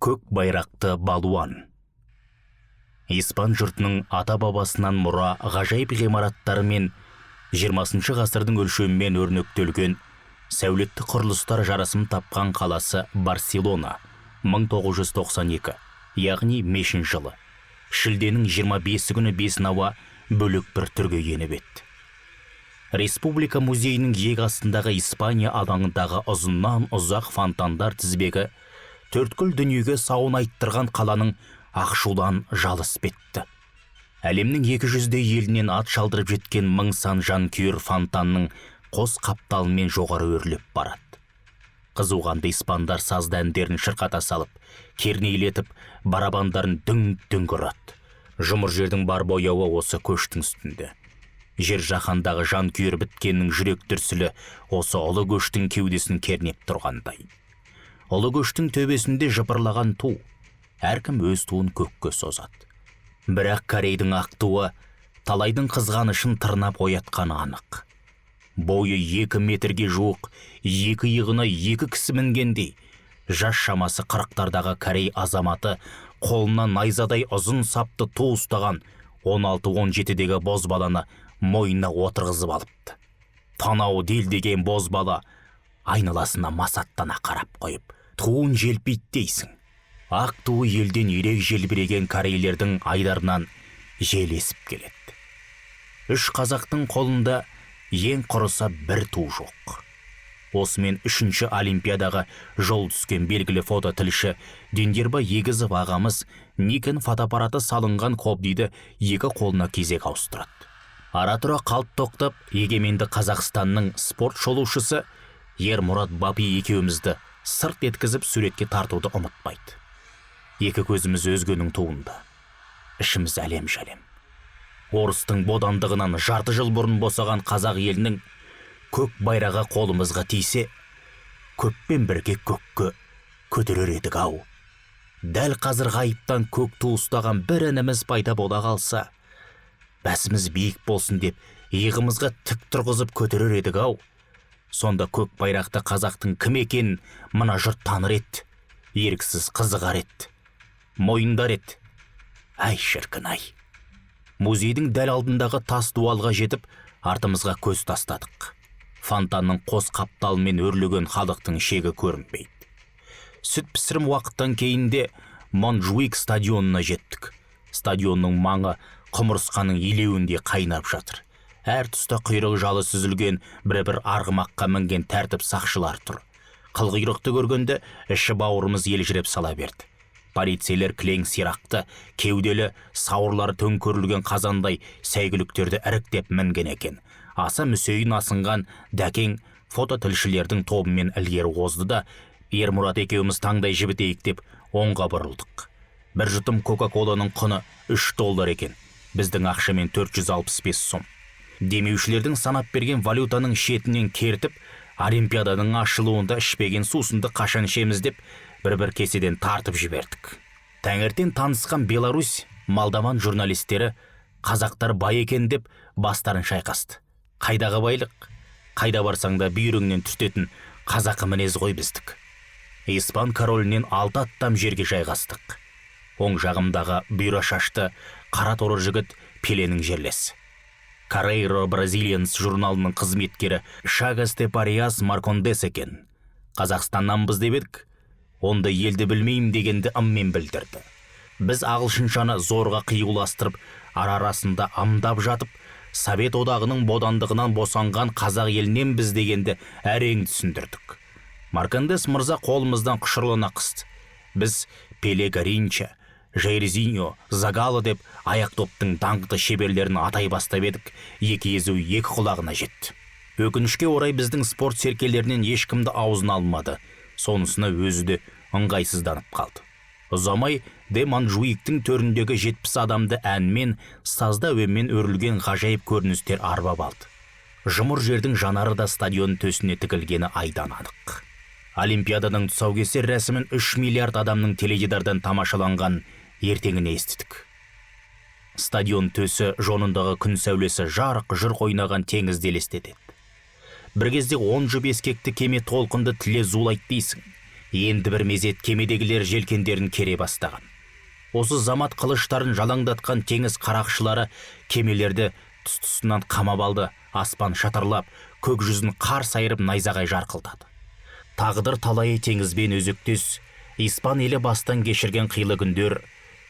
Көк байрақты балуан. Испан жұртының ата-бабасынан мұра ғажайып ғимараттары мен 20 ғасырдың өлшемімен өрнектелген сәулетті құрылыстар жарасым тапқан қаласы Барселона 1992, яғни мешін жылы. Шілденің 25 күні бесін ауа бөлек бір түрге еніп еді. Республика музейінің иек астындағы Испания алаңындағы ұзыннан ұзақ фонтандар тізбегі төрткүл дүниеге сауын айттырған қаланың ақшулан жалы іспетті. Әлемнің 200-дей елінен ат шалдырып жеткен мың сан жанкүйер фонтанның қос қапталымен жоғары өрлеп барады. Қызуқанды испандар сазды әндерін шырқата салып, кернейлетіп, барабандарын дүң-дүң ұрады. Жұмыр жердің бар бояуы осы көштің үстінде. Жер жаһандағы жанкүйер біткеннің жүрек дүрсілі осы ұлы көштің кеудесін кернеп тұрғандай. Ұлы көштің төбесінде жыпырлаған ту. Әркім өз туын көкке созады. Бірақ Корейдің ақ туы талайдың қызғанышын тырнап оятқаны анық. Бойы 2 метрге жуық, екі иығына екі кісі мінгендей, жас шамасы 40-тардағы корей азаматы қолына найзадай ұзын сапты ту ұстаған 16-17-дегі бозбаланы мойнына отырғызып алыпты. Танауы делдеген бозбала айналасына масаттана қарап қойып, туын желпиді дейсің. Ақ туы елден ерек желбіреген корейлердің айдарынан жел есіп келеді. Үш қазақтың қолында ең құрыса бір ту жоқ. Осымен үшінші олимпиадаға жол түскен белгілі фототілші Дендербай Егізов ағамыз Никон фотоаппараты салынған қобдиді екі қолына кезек ауыстырады. Ара-тұра қалт тоқтап, егеменді Қазақстанның спорт шолушысы Ермұрат Бапи екеумізді сырт еткізіп суретке тартуды ұмытпайды. Екі көзіміз өзгенің туында. Ішіміз әлем-жәлем. Орыстың бодандығынан жарты жыл бұрын босаған қазақ елінің көк байрағы қолымызға тисе, көппен бірге көкке көтерер едік ау. Дәл қазір ғайыптан көк ту ұстаған бір ініміз пайда бола қалса, бәсіміз биік болсын деп иығымызға тік тұрғызып көтерер едік ау. Сонда көк байрақты қазақтың кім екенін мына жұрт таныр еді, еріксіз қызығар еді, мойындар еді. Әй шіркін ай. Музейдің дәл алдындағы тас дуалға жетіп, артымызға көз тастадық. Фонтанның қос қапталымен өрлеген халықтың шегі көрінбейді. Сүт пісірім уақыттан кейін де Монжуик стадионына жеттік. Стадионның маңы құмырсқаның илеуінде қайнап жатыр. Әр тұста құйрық жалы сүзілген бір-бір арғымаққа мінген тәртіп сақшылар тұр. Қылқұйрықты көргенде іші бауырымыз елжіреп сала берді. Полицейлер кілең сирақты, кеуделі, сауырлары төңкерілген қазандай сәйгүліктерді іріктеп мінген екен. Аса мүсейін асынған Дәкең фототілшілердің тобымен ілгері озды да, Ермұрат екеуміз таңдай жібітейік деп оңға бұрылдық. Бір жұтым Кока-Коланың құны $3 екен. Біздің ақшамен 465 сом. Демеушілердің санап берген валютаның шетінен кертіп, олимпиаданың ашылуында ішпеген сусынды қашан ішеміз деп бір-бір кеседен тартып жібердік. Таңертең танысқан Беларусь, молдаван журналистері қазақтар бай екен деп бастарын шайқасты. Қайдағы байлық? Қайда барсаң да бүйрегіңнен түртетін қазақы мінез ғой біздік. Испан королінен 6 аттам жерге жайғастық. Оң жағымдағы бұйра шашты қара торы жігіт Пеленің жерлесі. Карейро Бразилианс журналының қызметкері Шагас де Париас Маркондес екен. Қазақстаннанбыз деп едік, онда елді білмеймін дегенді ыммен білдірді. Біз ағылшыншаны зорға қиюластырып, ара-арасында ымдап жатып, Совет одағының бодандығынан босанған қазақ елінен біз дегенді әрең түсіндірдік. Маркондес мырза қолымыздан құшырлана қысты. Біз Пеле, Гаринча, Жаирзиньо, Загало деп аяқ топтың даңқты шеберлерін атай бастап едік, екі езу екі құлағына жетті. Өкінішке орай біздің спорт серкелерінен ешкімді аузына алмады. Сонысына өзі де ыңғайсызданып қалды. Ұзамай де Монжуиктің төріндегі 70 адамды әнмен, сазды әуенмен өрілген ғажайып көріністер арбап алды. Жұмыр жердің жанары да стадион төсіне тігілгені айдан анық. Олимпиаданың тұсаукесер рәсімін 3 миллиард адамның теледидардан тамашаланған ертеңіне естідік. Стадион төсі жонындағы күн сәулесі жарық жұрқ ойнаған теңізді елестетеді. Бір кезде 10 жұп ескекті кеме толқынды тіле зулайды дейсің. Енді бір мезет кемедегілер желкендерін кере бастаған. Осы замат қылыштарын жалаңдатқан теңіз қарақшылары кемелерді тұс-тұсынан қамап алды. Аспан шатырлап, көк жүзін қар сайырып найзағай жарқылдады. Тағдыр талайы теңізбен өзектес, испан елі бастан кешірген қилы күндер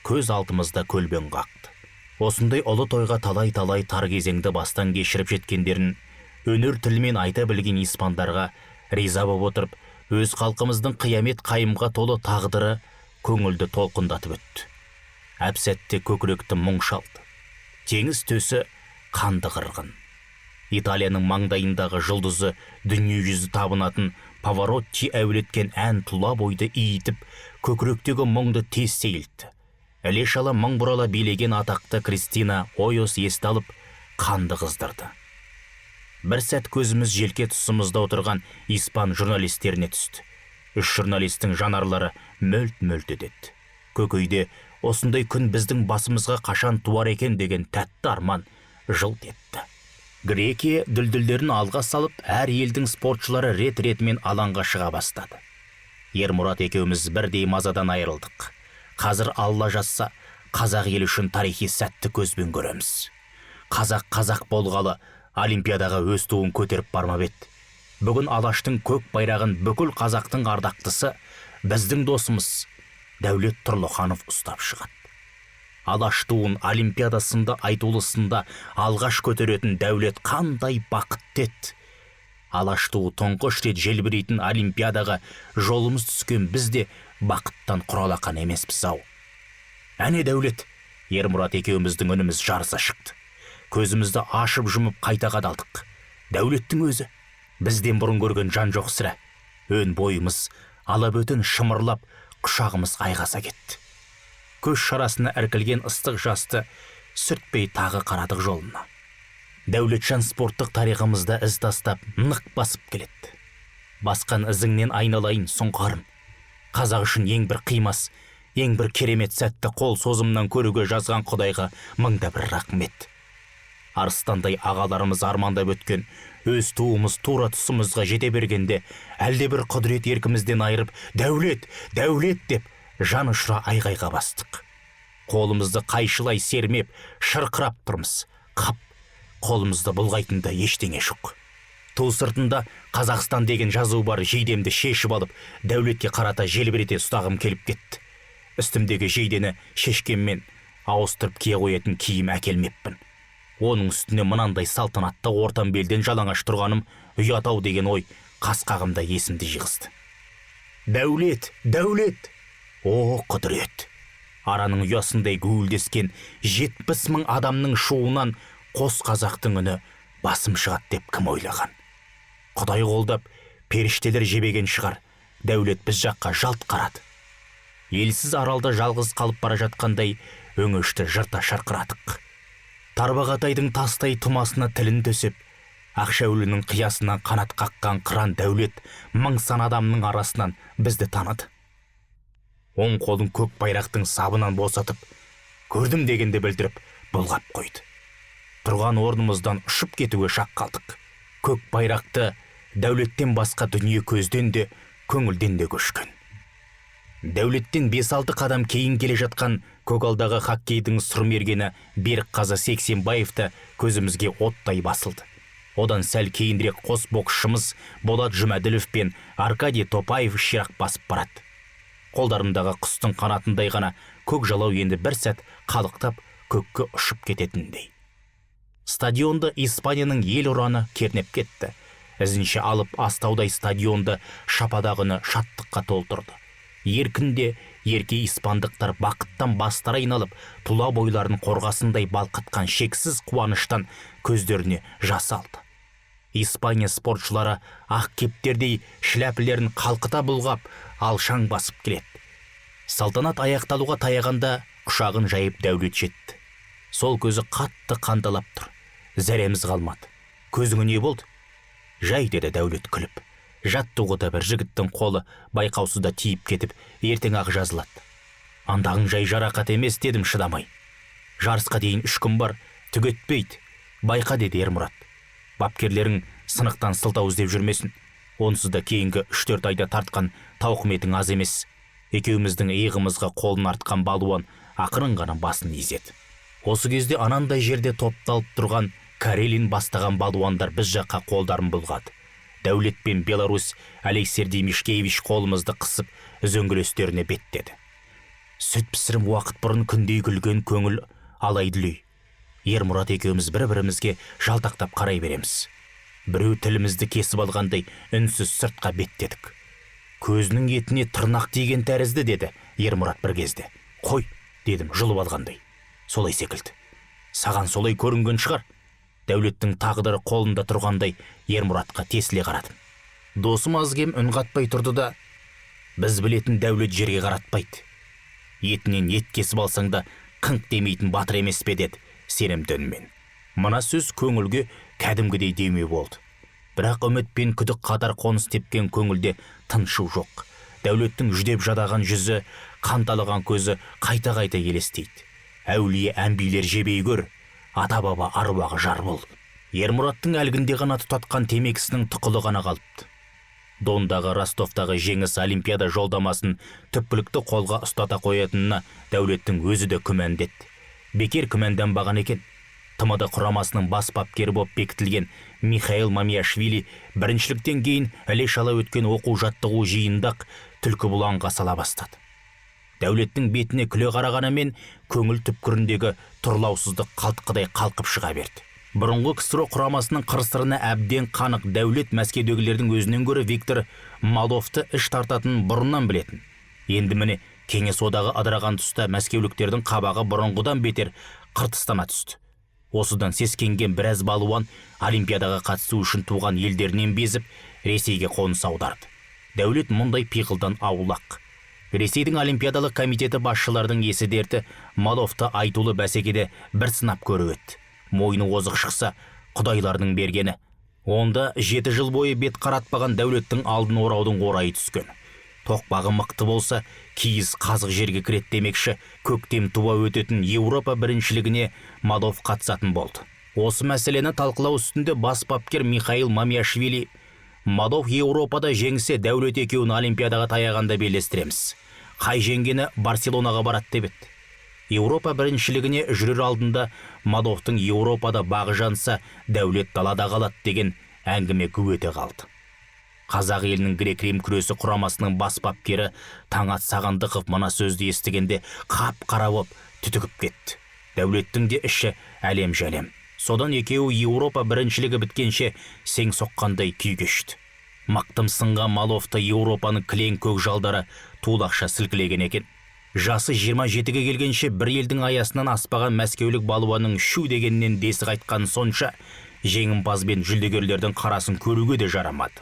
көз алдымызда көлбең қақты. Осындай ұлы тойға талай-талай тар кезеңді бастан кешіріп жеткендерін өнер тілімен айта білген испандарға риза боп отырып, өз халқымыздың қиямет қайымға толы тағдыры көңілді толқындатып өтті. Әп-сәтте көкіректі мұң шалды. Теңіз төсі қанды қырғын. Италияның маңдайындағы жұлдызы дүние жүзі табынатын Паваротти әуелеткен ән тұла бойды иітіп, көкіректегі мұңды тез сейілтті. Іле-шала мың бұрала билеген атақты Кристина Ойос есті алып, қанды қыздырды. Бір сәт көзіміз желке тұсымызда отырған испан журналистеріне түсті. Үш журналистің жанарлары мөлт-мөлт етеді. Көкейде осындай күн біздің басымызға қашан туар екен деген тәтті арман жылт етті. Грекия дүлдүлдерін алға салып, әр елдің спортшылары рет-ретімен алаңға шыға бастады. Ермұрат екеуміз бірдей мазадан айырылдық. Қазір Алла жазса, қазақ елі үшін тарихи сәтті көзбен көреміз. Қазақ қазақ болғалы Олимпиадаға өз туын көтеріп бармап еді. Бүгін Алаштың көк байрағын бүкіл қазақтың ардақтысы, біздің досымыз Дәулет Тұрлыханов ұстап шығады. Алаш туын Олимпиадасында айтулысында алғаш көтеретін Дәулет қандай бақытты еді. Алаш туы тұңғыш рет желбірейтін Олимпиадаға жолымыз түскен біз де бақыттан құралақан емеспіз ау. Әне Дәулет, Ермұрат екеуміздің үніміз жарыса шықты. Көзімізді ашып жұмып қайта қадалдық. Дәулеттің өзі бізден бұрын көрген жан жоқ сірә. Өн бойымыз алабөтен шымырлап, құшағымыз айғаса кетті. Көз шарасына іркілген ыстық жасты сүртпей тағы қарадық жолына. Дәулетжан спорттық тарихымызда із тастап, нық басып келеді. Басқан ізіңнен айналайын, сұңқарым. Қазақ үшін ең бір қимас, ең бір керемет сәтті қол созымнан көруге жазған Құдайға мыңда бір рақмет. Арыстандай ағаларымыз армандап өткен өз туымыз тура тұсымызға жете бергенде әлде бір құдірет еркімізден айырып, Дәулет, Дәулет деп жан ұшыра айғайға бастық. Қолымызды қайшылай сермеп, шырқырап тұрмыз. Қап, қолымызды бұлғайтын да ештеңе жоқ. Ту сыртында Қазақстан деген жазу бар жейдемді шешіп алып, Дәулетке қарата желбірете ұстағым келіп кетті. Үстімдегі жейдені шешкенмен ауыстырып кие қоятын киім әкелмеппін. Оның үстіне мынандай салтанатты ортан белден жалаңаш тұрғаным ұят-ау деген ой қас қағымда есімді жиғызды. Дәулет, Дәулет! О, құдірет! Араның ұясындай гуілдескен 70 мың адамның шуынан қос қазақтың үні басым шығады деп кім ойлаған? Құдай қолдап, періштелер жебеген шығар. Дәулет біз жаққа жалт қарады. Елсіз аралда жалғыз қалып бара жатқандай өңешті жырта шарқырадық. Тарбағатайдың тастай тұмасына тілін төсеп, Ақшәулінің қиясынан қанат қаққан қыран Дәулет мың сан адамның арасынан бізді таныды. Оң қолын көк байрақтың сабынан босатып, көрдім дегенді білдіріп бұлғап қойды. Тұрған орнымыздан ұшып кетуге шақ қалдық. Көк байрақты Дәулеттен басқа дүние көзден де, көңілден де көшкен. Дәулеттен 5-6 қадам кейін келе жатқан көгалдағы хоккейдің сұрмергені Берікқазы Сексенбаев та көзімізге оттай басылды. Одан сәл кейінірек қос боксшымыз Болат Жұмәділов пен Аркадий Топаев ширақ басып барады. Қолдарындағы құстың қанатындай ғана көк жалау енді бір сәт қалықтап көкке ұшып кететіндей. Стадионды Испанияның ел ұраны кернеп кетті. Ізінше алып астаудай стадионды шападағыны шаттыққа толтырды. Еркінде ерке испандықтар бақыттан бастары айналып, тұла бойларын қорғасындай балқытқан шексіз қуаныштан көздеріне жас алды. Испания спортшылары ақ кептердей шляпілерін қалқыта бұлғап, алшаң басып келеді. Салтанат аяқталуға таяғанда құшағын жайып Дәулет жетті. Сол көзі қатты қандалап тұр. Зәреміз қалмады. Көзіңе не болды? Жай, деді Дәулет күліп. Жаттығуда бір жігіттің қолы байқаусызда тиіп кетіп, ертең ақ жазылады. Андағың жай жарақат емес, дедім шыдамай. Жарысқа дейін 3 күн бар, түк етпейді. Байқа, деді Ермұрат. Бапкерлерің сынықтан сылтау іздеп жүрмесін. Онсыз да кейінгі 3-4 айда тартқан тауқыметің аз емес. Екеуміздің иығымызға қолын артқан балуан ақырын ғана басын изеді. Осы кезде анандай жерде топталып тұрған Карелин бастаған балуандар біз жаққа қолдарын бұлғады. Дәулет пен Беларусь Алексей Демишкевич қолымызды қысып үзеңгілестеріне беттеді. Сүт пісірім уақыт бұрын күндей күлген көңіл алай-дүлей. Ермұрат екеуміз бір-бірімізге жалтақтап қарай береміз. Біреу тілімізді кесіп алғандай үнсіз сыртқа беттедік. Көзінің етіне тырнақ тиген тәрізді, деді Ермұрат бір кезде. Қой, дедім жұлып алғандай. Солай секілді. Саған солай көрінген шығар. Дәулеттің тағдыры қолында тұрғандай Ермұратқа тесіле қарадым. Досым аз-кем үн қатпай тұрды да, біз білетін Дәулет жерге қаратпайды. Етінен ет кесіп алсаң да қыңқ демейтін батыр емес пе, деді сенімді үнмен. Мына сөз көңілге кәдімгідей демеу болды. Бірақ үміт пен күдік қатар қоныс тепкен көңілде тыншу жоқ. Дәулеттің жүдеп жадаған жүзі, қанталаған көзі қайта-қайта елестейді. Әулие әмбилер жебей көр, ата-баба аруағы жар бол. Ермұраттың әлгінде ғана тұтатқан темекісінің тұқылы ғана қалыпты. Дондағы, Ростовтағы жеңіс Олимпиада жолдамасын түпкілікті қолға ұстата қоятынына Дәулеттің өзі де күмәндетті. Бекер күмәнданбаған екен. ТМД құрамасының бас бапкері боп бекітілген Михаил Мамиашвили біріншіліктен кейін іле-шала өткен оқу-жаттығу жиынында-ақ түлкі бұлаңға сала бастады. Дәулеттің бетіне күле қарағанымен көңіл түпкіріндегі тұрлаусыздық қалтқыдай қалқып шыға берді. Бұрынғы КСРО құрамасының қыр-сырына әбден қанық Дәулет Мәскеудегілердің өзінен гөрі Виктор Маловты іш тартатынын бұрыннан білетін. Енді міне Кеңес одағы ыдыраған тұста мәскеуліктердің қабағы бұрынғыдан бетер қыртыстана түсті. Осыдан сескенген біраз балуан Олимпиадаға қатысу үшін туған елдерінен безіп, Ресейге қоныс аударды. Дәулет мұндай пиғылдан аулақ. Ресейдің Олимпиадалық комитеті басшылардың есі дерті Маловты айтулы бәсекеде бір сынап көріп өтті. Мойны озық шықса, құдайлардың бергені. Онда 7 жыл бойы бет қаратпаған Дәулеттің алдын ораудың орайы түскен. Тоқпағы мықты болса, киіз қазық жерге кіреді демекші, көктем туа өтетін Еуропа біріншілігіне Малов қатысатын болды. Осы мәселені талқылау үстінде бас бапкер Михаил Мамиашвили Малов Еуропада жеңсе, Дәулет екеуін Олимпиадаға таяғанда белдестіреміз. Қай жеңгені Барселонаға барады деп еді. Еуропа біріншілігіне жүрер алдында Маловтың Еуропада бағы жанса, Дәулет далада қалады деген әңгіме гу ете қалды. Қазақ елінің грек-рим күресі құрамасының бас бапкері Таңат Сағындықов мына сөзді естігенде қап-қара боп түтігіп кетті. Дәулеттің де іші әлем-жәлем. Содан екеуі Еуропа біріншілігі біткенше сең соққандай күй кешті. Мықтым сынға Маловты Еуропаның кілең көк жалдары тулақша сілкілеген екен. Жасы 27-ге келгенше бір елдің аясынан аспаған мәскеулік балуанның шу дегеннен десі қайтқан сонша жеңімпаз бен жүлдегерлердің қарасын көруге де жарамады.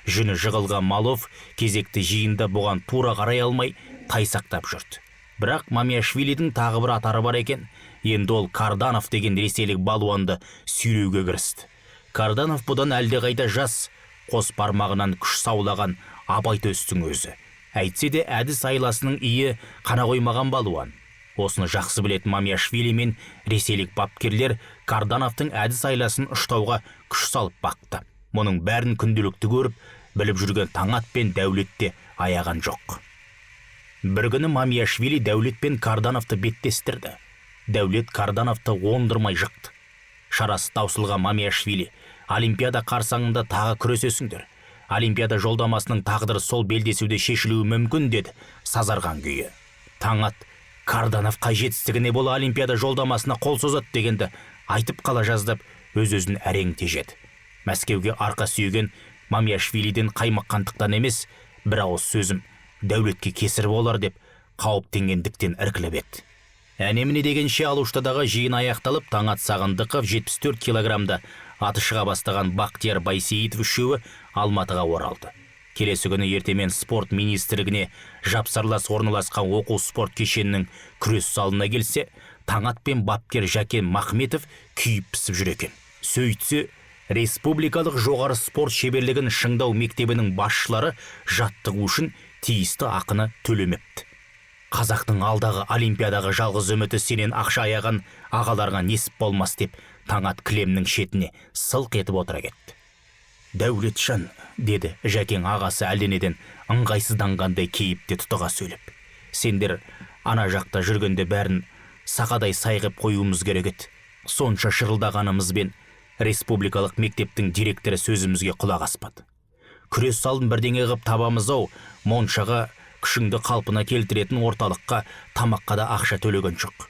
Жүні жығылған Малов кезекті жиында бұған тура қарай алмай тайсақтап жүрді. Бірақ Мамиашвилидің тағы бір атары бар екен. Енді ол Карданов деген ресейлік балуанды сүйреуге кірісті. Карданов бұдан әлдеқайда жас, қос бармағынан күш саулаған абай төстің өзі. Әйтсе де әдіс айласының иі қана қоймаған балуан. Осыны жақсы білетін Мамиашвили мен ресейлік бапкерлер Кардановтың әдіс айласын ұштауға күш салып бақты. Мұның бәрін күнделікті көріп, біліп жүрген Таңат пен Дәулет те аяған жоқ. Бір күні Мамиашвили Дәулет пен Кардановты беттестірді. Дәулет Кардановты ондырмай жықты. Шарасы таусылған Мамиашвили, Олимпиада қарсаңында тағы күресесіңдер. Олимпиада жолдамасының тағдыры сол белдесуде шешілуі мүмкін, деді сазарған күйі. Таңат, Карданов қай жетістігіне бола Олимпиада жолдамасына қол созады дегенді айтып қала жаздап, өз-өзін әрең тежеді. Мәскеуге арқа сүйеген Мамиашвилиден қаймыққандықтан емес, бір ауыз сөзім Дәулетке кесір болар деп қауіптенгендіктен іркіліп еді. Әне-міне дегенше Алуштадағы жиын аяқталып, Таңат Сағындықов 74 килограммда аты шыға бастаған Бақтияр Байсейітов үшеуі Алматыға оралды. Келесі күні ертемен спорт министрлігіне жапсарлас орналасқан оқу спорт кешенінің күрес залына келсе, Таңат пен бапкер Жәкен Махметов күйіп пісіп жүр екен. Сөйтсе, республикалық жоғары спорт шеберлігін шыңдау мектебінің басшылары жаттығу үшін тиісті ақыны төлемепті. Қазақтың алдағы олимпиадағы жалғыз үміті сенен ақша аяған ағаларға несіп болмас деп Таңат кілемнің шетіне сылқ етіп отыра кетті. Дәулетжан, деді Жәкең ағасы әлденеден ыңғайсызданғандай кейіпте тұтыға сөйлеп. Сендер ана жақта жүргенде бәрін сақадай сайғып қоюымыз керек еді. Сонша шырылдағанымызбен республикалық мектептің директоры сөзімізге құлақ аспады. Күрес залын бірдеңе қып табамыз-ау, моншаға күшіңді қалпына келтіретін орталыққа тамаққа да ақша төлеген жоқ.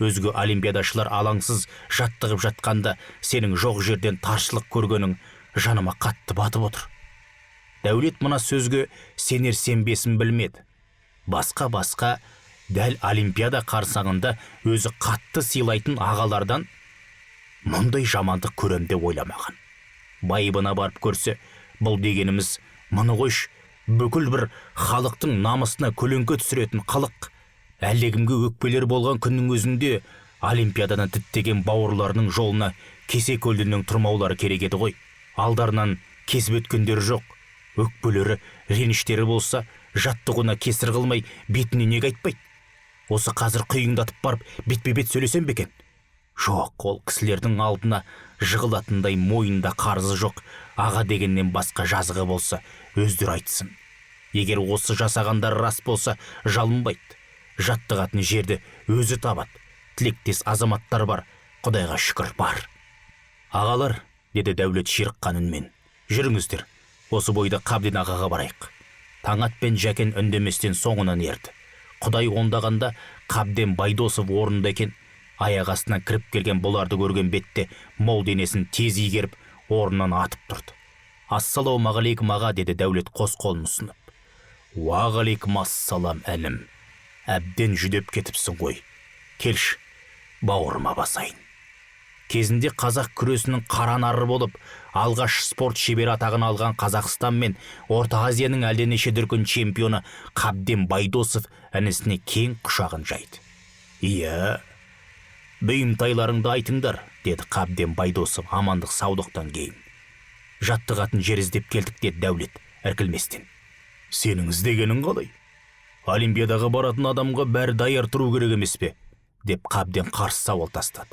Өзге олимпиадашылар алаңсыз жаттығып жатқанда сенің жоқ жерден таршылық көргенің жаныма қатты батып отыр. Дәулет мына сөзге сенер сенбесін білмеді. Басқа-басқа дәл олимпиада қарсаңында өзі қатты сыйлайтын ағалардан мұндай жамандық көрем деп ойламаған. Байыбына барып көрсе, бұл дегеніміз мұны қойш, бүкіл бір халықтың намысына көлеңке түсіретін қылық. Әлдекімге өкпелер болған күннің өзінде олимпиаданы діттеген бауырларының жолына кесе көлденең тұрмаулары керек еді ғой. Алдарынан кесіп өткендері жоқ. Өкпелері, реніштері болса, жаттығуына кесір қылмай бетіне неге айтпайды? Осы қазір құйыңдатып барып бетпе-бет сөйлесем бе екен? Жоқ, ол кісілердің алдына жығылатындай мойында қарызы жоқ. Аға дегеннен басқа жазығы болса, өздері айтсын. Егер осы жасағандар рас болса, жалынбайды. Жаттығатын жерді өзі табады. Тілектес азаматтар бар, Құдайға шүкір бар. Ағалар, деді Дәулет ширыққан үнмен, жүріңіздер, осы бойда Қабден ағаға барайық. Таңат пен Жәкен үндеместен соңынан ерді. Құдай ондағанда Қабден Байдосов орнында екен. Аяқ астынан кіріп келген бұларды көрген бетте мол денесін тез игеріп, орнынан атып тұрды. Ассалаумағалейкум аға, деді Дәулет қос қолын ұсынып. Уағалейкум ассалам, інім. Әбден жүдеп кетіпсің ғой. Келші, бауырыма басайын. Кезінде қазақ күресінің қара нары болып, алғаш спорт шебері атағын алған Қазақстан мен Орта Азияның әлденеше дүркін чемпионы Қабден Байдосов інісіне кең құшағын жайды. Иә, бұйымтайларыңды айтыңдар, деді Қабден Байдосов амандық саулықтан кейін. Жаттығатын жер іздеп келдік, деді Дәулет іркілместен. Сенің іздегенің қалай? Олимпиадаға баратын адамға бәрі даяр тұру керек емес пе? Деп Қабден қарсы сауал тастады.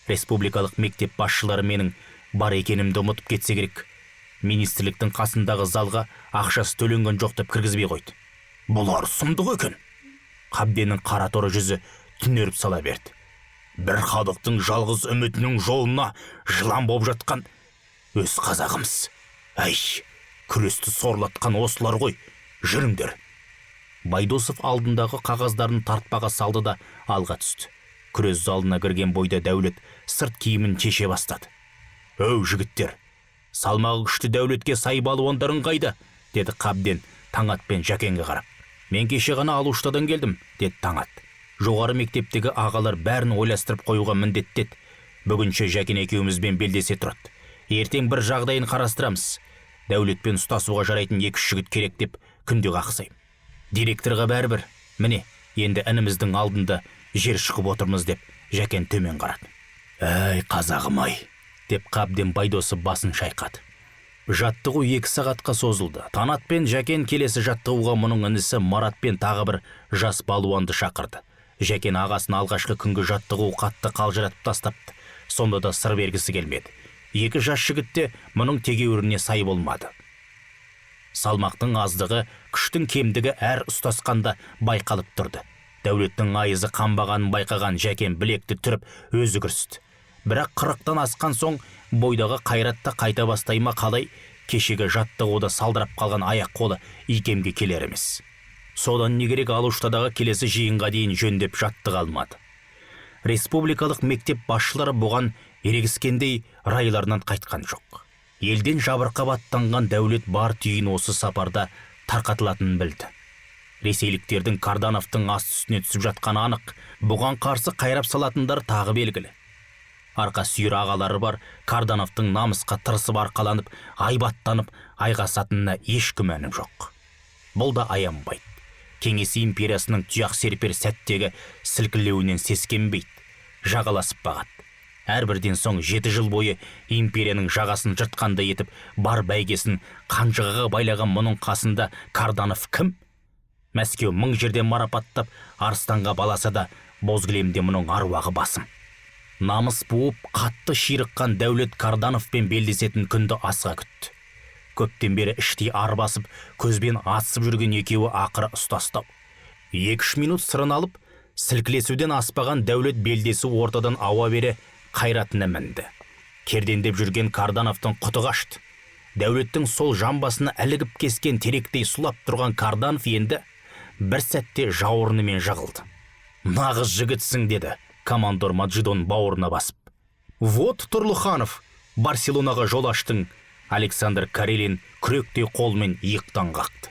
Республикалық мектеп басшылары менің бар екенімді ұмытып кетсе керек. Министрліктің қасындағы залға ақшасы төленген жоқ деп кіргізбей қойды. Бұлар сұмдық екен. Қабденнің қара торы жүзі түнеріп сала берді. Бір халықтың жалғыз үмітінің жолына жылан болып жатқан өз қазағымыз. Әй, күресті сорлатқан осылар ғой, жүріңдер. Байдосов алдындағы қағаздарын тартпаға салды да алға түсті. Күрес залына кірген бойда Дәулет сырт киімін шеше бастады. Өу, жігіттер, салмағы күшті Дәулетке сай балуандарың қайда? Деді Қабден Таңат пен Жәкенге қарап. Мен кеше ғана Алуштадан келдім, деді Таңат. Жоғары мектептегі ағалар бәрін ойластырып қоюға міндеттеді. Бүгінше Жәкен екеумізбен белдесе тұрады. Ертең бір жағдайын қарастырамыз. Дәулетпен ұстасуға жарайтын екі-үш жігіт керек деп күнде қақсаймын. Директорға бәрібір, міне, енді ініміздің алдында жер шұқып отырмыз деп Жәкен төмен қарады. Әй, қазағым-ай, деп Қабден Байдосов басын шайқады. Жаттығу 2 сағатқа созылды. Танат пен Жәкен келесі жаттығуға мұның інісі Марат пен тағы бір жас балуанды шақырды. Жәкен ағасын алғашқы күнгі жаттығу қатты қалжыратып тастапты. Сонда да сыр бергісі келмеді. Екі жас жігіт те мұның тегеуріне сай болмады. Салмақтың аздығы, күштің кемдігі әр ұстасқанда байқалып тұрды. Дәулеттің айызы қанбағанын байқаған Жәкен білекті түріп өзі кірісті. Бірақ 40-тан асқан соң бойдағы қайратта қайта бастай ма қалай, кешегі жаттығуда салдырап қалған аяқ қолы икемге келер емес. Содан не керек, Алуштадағы келесі жиынға дейін жөндеп жаттыға алмады. Республикалық мектеп басшылары бұған ерегіскендей райларынан қайтқан жоқ. Елден жабырқап аттанған Дәулет бар түйін осы сапарда тарқатылатынын білді. Ресейліктердің Кардановтың асты үстіне түсіп жатқаны анық, бұған қарсы қайрап салатындар тағы белгілі. Арқа сүйір ағалары бар Кардановтың намысқа тырысып арқаланып, айбаттанып, айғасатынына еш күмәнім жоқ. Бұл да аянбайды. Кеңес империясының тұяқ серпер сәттегі сілкілеуінен сескенбейді, жағаласып бағады. Әрбірден соң 7 жыл бойы империяның жағасын жыртқандай етіп, бар бәйгесін қанжығаға байлаған мұның қасында Карданов кім? Мәскеу 1000 жерден марапаттап, арыстанға баласа да, бозгілемде мұның аруағы басым. Намыс буып, қатты ширыққан Дәулет Кардановпен белдесетін күнді асыға күтті. Көптен бері іштей арбасып, көзбен атысып жүрген екеуі ақыры ұстасты. 2-3 минут сырын алып, сілкілесуден аспаған Дәулет белдесу ортадан ауа бере қайратына мінді. Кердендеп жүрген Кардановтың құты қашты. Дәулеттің сол жамбасына ілігіп кескен теректей сұлап тұрған Карданов енді бір сәтте жауырынымен жығылды. «Нағыз жігітсің», – деді командор Маджидон бауырына басып. «Вот, Тұрлыханов, Барселонаға жол аштың», Александр Карелин күректей қолмен иықтан қақты.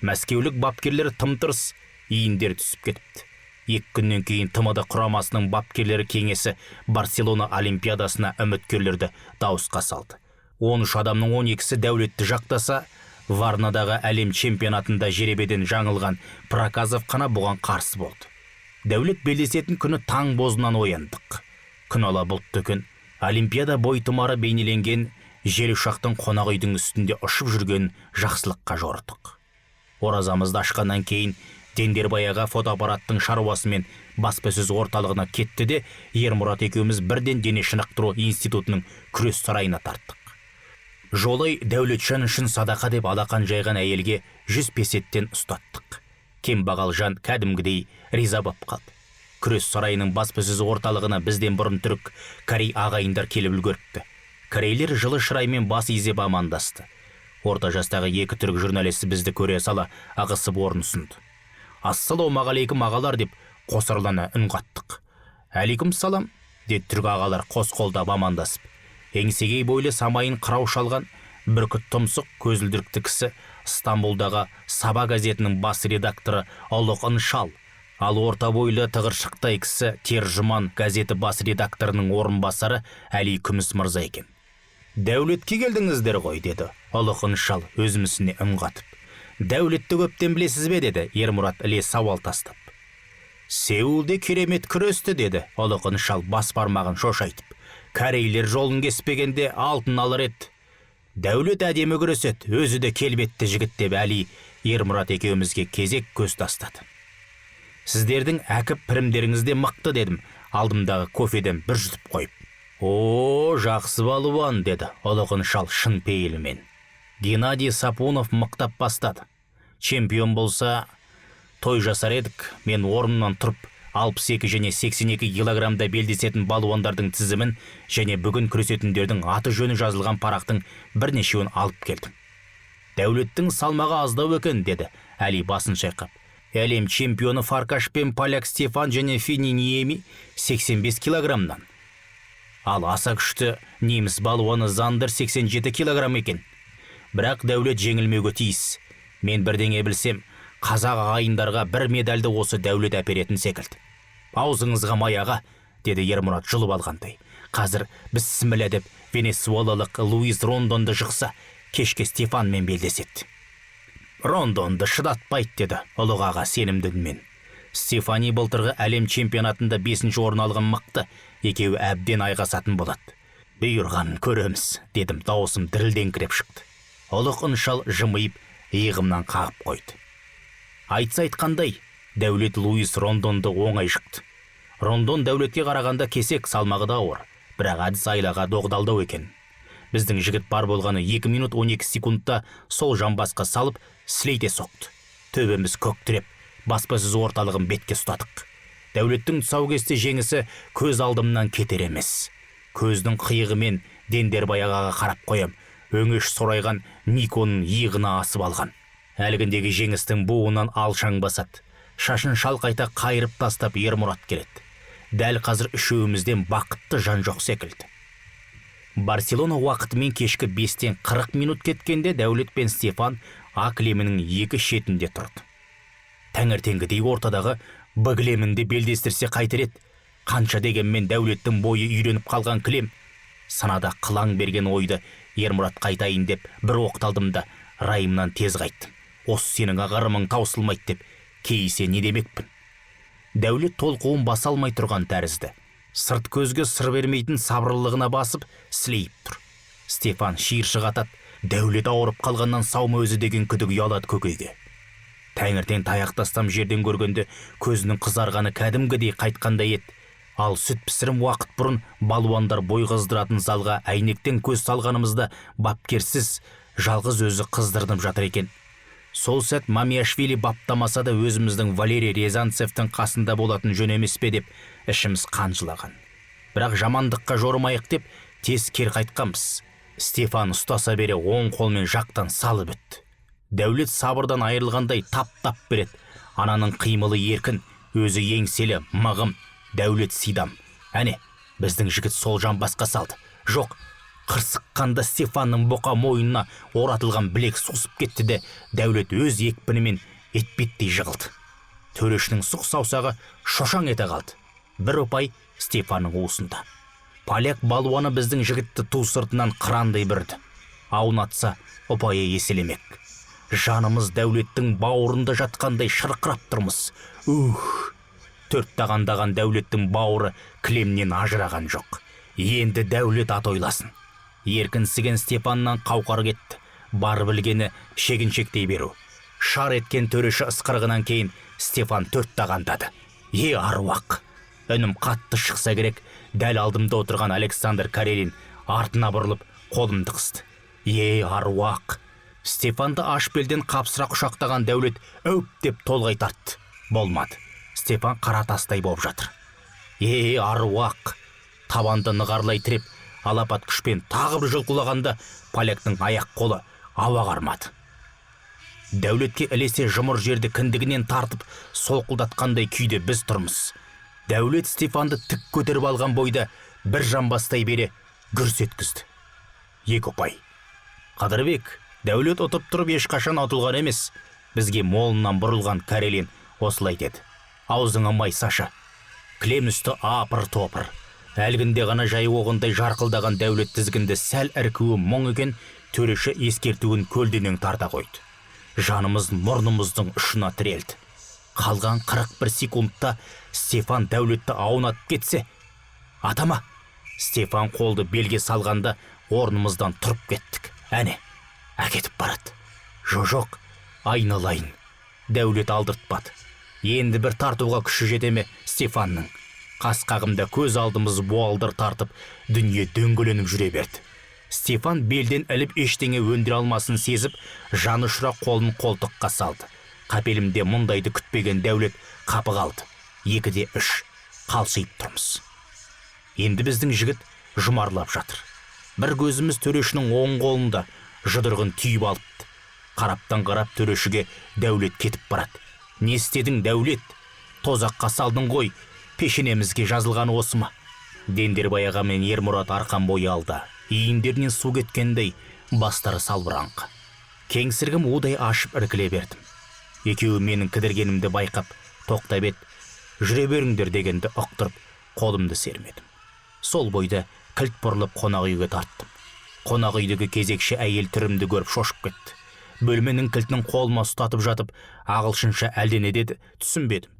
Мәскеулік бапкерлер тым-тырыс, иіндері түсіп кетіпті. 2 күннен кейін ТМД құрамасының бапкерлері кеңесі Барселона Олимпиадасына үміткерлерді дауысқа салды. 13 адамның 12-сі Дәулетті жақтаса, Варнадағы әлем чемпионатында жеребеден жаңылған Проказов қана бұған қарсы болды. Дәулет белдесетін күні таң бозынан ояндық. Күн ала бұлтты күн, Олимпиада бойтұмары бейнеленген жел ұшақтың қонақ үйдің үстінде ұшып жүрген жақсылыққа жорыдық. Оразамызды ашқаннан кейін Дендербай аға фотоаппараттың шаруасымен баспасөз орталығына кетті де, Ермұрат екеуміз бірден дене шынықтыру институтының күрес сарайына тарттық. Жолай Дәулетжан үшін садақа деп алақан жайған әйелге 100 песеттен ұстаттық. Кембағал жан кәдімгідей риза боп қалды. Күрес сарайының баспасөз орталығына бізден бұрын түрік, корей ағайындар келіп үлгеріпті. Корейлер жылы шыраймен бас изеп амандасты. Орта жастағы екі түрік журналисті бізді көре сала ағысып орын ұсынды. «Ассалаумағалейкум, ағалар», деп қосарлана үн қаттық. «Әлейкум салам», деді түрік ағалар қос қолдап амандасып. Еңсегей бойлы самайын қырау шалған, бүркіт тұмсық көзілдірікті кісі Стамбулдағы Саба газетінің бас редакторы Ұлық Ыншал, ал орта бойлы тығыршықтай кісі Тержұман газеті бас редакторының орынбасары Әли Күміс мырза екен. «Дәулетке келдіңіздер ғой», деді Ұлық Ыншал өзімісіне үн қатып. «Дәулетті көптен білесіз бе?» деді Ермұрат іле сауал тастап. «Сеулде керемет күресті», деді Ұлық Ыншал бас бармағын шошайтып. «Корейлер жолын кеспегенде алтын алар еді. Дәулет әдемі күреседі, өзі де келбетті жігіт», деп Әли Ермұрат екеумізге кезек көз тастады. «Сіздердің әкіп пірімдеріңіз де мықты», дедім алдымдағы кофеден бір жұтып қойып. «О, жақсы балуан», деді Ұлық Ыншал шын пейілімен. «Геннадий Сапунов мықтап бастады. Чемпион болса, той жасар едік». Мен орнымнан тұрып, 62 және 82 килограммда белдесетін балуандардың тізімін және бүгін күресетіндердің аты жөні жазылған парақтың бірнешеуін алып келдім. «Дәулеттің салмағы аздау екен», деді Әли басын шайқап. «Әлем чемпионы Фаркаш пен поляк Стефан және Фини Ниеми 85 килограммнан. Ал аса күшті неміс балуаны Зандер 87 килограмм екен. Бірақ Дәулет жеңілмеуге тиіс. Мен бірдеңе білсем, қазақ ағайындарға бір медальді осы Дәулет әперетін секілді». «Аузыңызға май, аға», деді Ермұрат жұлып алғандай. «Қазір біссімілә деп венесуэлалық Луис Рондонды жықса, кешке Стефанмен белдеседі». «Рондонды шыдатпайды», деді Ұлық аға сенімді үнмен. «Стефани былтырғы әлем чемпионатында 5-ші орын алған мықты, екеуі әбден айқасатын болады». «Бұйырғанын көреміз», дедім, дауысым дірілдеңкіреп шықты. Ұлық Ыншал жымиып, иығымнан қағып қойды. Айтса айтқандай, Дәулет Луис Рондонды оңай шықты. Рондон Дәулетке қарағанда кесек, салмағы да ауыр, бірақ әдіс айлаға доғдалдау екен. Біздің жігіт бар болғаны 2 минут 12 секундта сол жамбасқа салып, сілейте соқты. Төбеміз көк тіреп, баспасөз орталығын бетке ұстадық. Дәулеттің тұсаукесте жеңісі көз алдымнан кетер емес. Көздің қиығымен Дендербай ағаға қарап қоям, өңеш сорайған Никонын иығына асып алған. Әлгіндегі жеңістің буынан алшаң басады. Шашын шалқайта қайырып тастап Ермұрат келеді. Дәл қазір үшеуімізден бақытты жан жоқ секілді. Барселона уақытымен кешкі 5-тен 40 минут кеткенде Дәулет пен Стефан А кілемінің екі шетінде тұрды. Таңертеңгідей ортадағы Б кілемінде белдестірсе қайтер еді. Қанша дегенмен Дәулеттің бойы үйреніп қалған кілем. Санада қылаң берген ойды Ермұрат қайтайын деп бір оқталдым да райымнан тез қайттым. Осы сенің ағарымың таусылмайды деп кейісе не демекпін. Дәулет толқуын баса алмай тұрған тәрізді. Сырт көзге сыр бермейтін сабырлылығына басып, сілейіп тұр. Стефан шиыршық атады. Дәулет ауырып қалғаннан сау ма өзі деген күдік ұялады көкейге. Таңертең таяқ тастам жерден көргенде көзінің қызарғаны кәдімгідей қайтқандай еді. Ал сүт пісірім уақыт бұрын балуандар бой қыздыратын залға әйнектен көз салғанымызда бапкерсіз Жалғыз өзі қыздырынып жатыр екен. Сол сәт Мамиашвили баптамаса да өзіміздің Валерий Рязанцевтің қасында болатын жөн емес пе деп ішіміз қан жылаған. Бірақ жамандыққа жорымайық деп тез кері қайтқанбыз. Стефан ұстаса бере оң қолмен жақтан салып өтті. Дәулет сабырдан айырылғандай тап-тап береді. Ананың қимылы еркін, өзі еңселі, мығым, Дәулет сидам. Әне, біздің жігіт сол жамбасқа салды. Жоқ, қырсыққанда Стефанның бұқа мойнына оратылған білек сусып кетті де, Дәулет өз екпінімен етпеттей жығылды. Төрешінің сұқ саусағы шошаң ете қалды. Бір ұпай Стефанның уысында. Поляк балуаны біздің жігітті ту сыртынан қырандай бүрді. Аунатса, ұпайы еселемек. Жанымыз Дәулеттің бауырында жатқандай шырқырап тұрмыз. Ух! Төрт тағандаған Дәулеттің бауыры кілемнен ажыраған жоқ. Енді Дәулет ат ойласын. Еркінсіген Стефаннан қауқар кетті. Бар білгені шегіншектей беру. Шар еткен төреші ысқырығынан кейін Стефан төрт тағандады. Е, аруақ! Үнім қатты шықса керек, дәл алдымда отырған Александр Карелин артына бұрылып қолымды қысты. Е, аруақ! Стефанды аш белден қапсыра құшақтаған Дәулет әуп деп толғай тартты. Болмады. Стефан қара тастай болып жатыр. Е, аруақ! Табанды нығарлай тіреп, алапат күшпен тағы бір жұлқылағанда поляктың аяқ қолы ауа қармады. Дәулетке ілесе жұмыр жерді кіндігінен тартып, солқылдатқандай күйде біз тұрмыз. Дәулет Стефанды тік көтеріп алған бойда бір жамбастай бере гүрс еткізді. Екі ұпай. Қадырбек, Дәулет ұтып тұрып ешқашан ұтылған емес. Бізге молынан бұрылған Карелин осылай деді. Аузыңа май, Саша. Кілем үсті апыр-топыр. Әлгінде ғана жай оғындай жарқылдаған Дәулет тізгінді сәл іркуі мұң екен, төреші ескертуін көлденең тарта қойды. Жанымыз мұрнымыздың ұшына тірелді. Қалған 41 секундта Стефан Дәулетті аунатып кетсе, атама. Стефан қолды белге салғанда орнымыздан тұрып кеттік. Әне, әкетіп барады. Жо-жоқ, айналайын. Дәулет алдыртпады. Енді бір тартуға күші жете ме Стефанның? Қас қағымда көз алдымыз буалдыр тартып, дүние дөңгеленіп жүре берді. Стефан белден іліп ештеңе өндіре алмасын сезіп, жаны ұшыра қолын қолтыққа салды. Қапелімде мұндайды күтпеген Дәулет қапы қалды. 2-3 қалшиып тұрмыз. Енді біздің жігіт жұмарлап жатыр. Бір көзіміз төрешінің оң қолында жұдырығын түйіп алыпты. Қараптан қарап төрешіге Дәулет кетіп барады. Не істедің, Дәулет? Тозаққа салдың ғой. Пешенемізге жазылған осы ма? Дендербай аға мен Ермұрат арқан бойы алда. Иіндерінен су кеткендей бастары салбыраңқы. Кеңсірігім удай ашып іркіле бердім. Екеуі менің кідіргенімді байқап, тоқтап ет, жүре беріңдер дегенді ұқтырып, қолымды сермедім. Сол бойда кілт бұрылып қонақ үйге тарттым. Қонақ үйдегі кезекші әйел түрімді көріп шошып кетті. Бөлменің кілтін қолыма ұстатып жатып, ағылшынша әлдене деді, түсінбедім.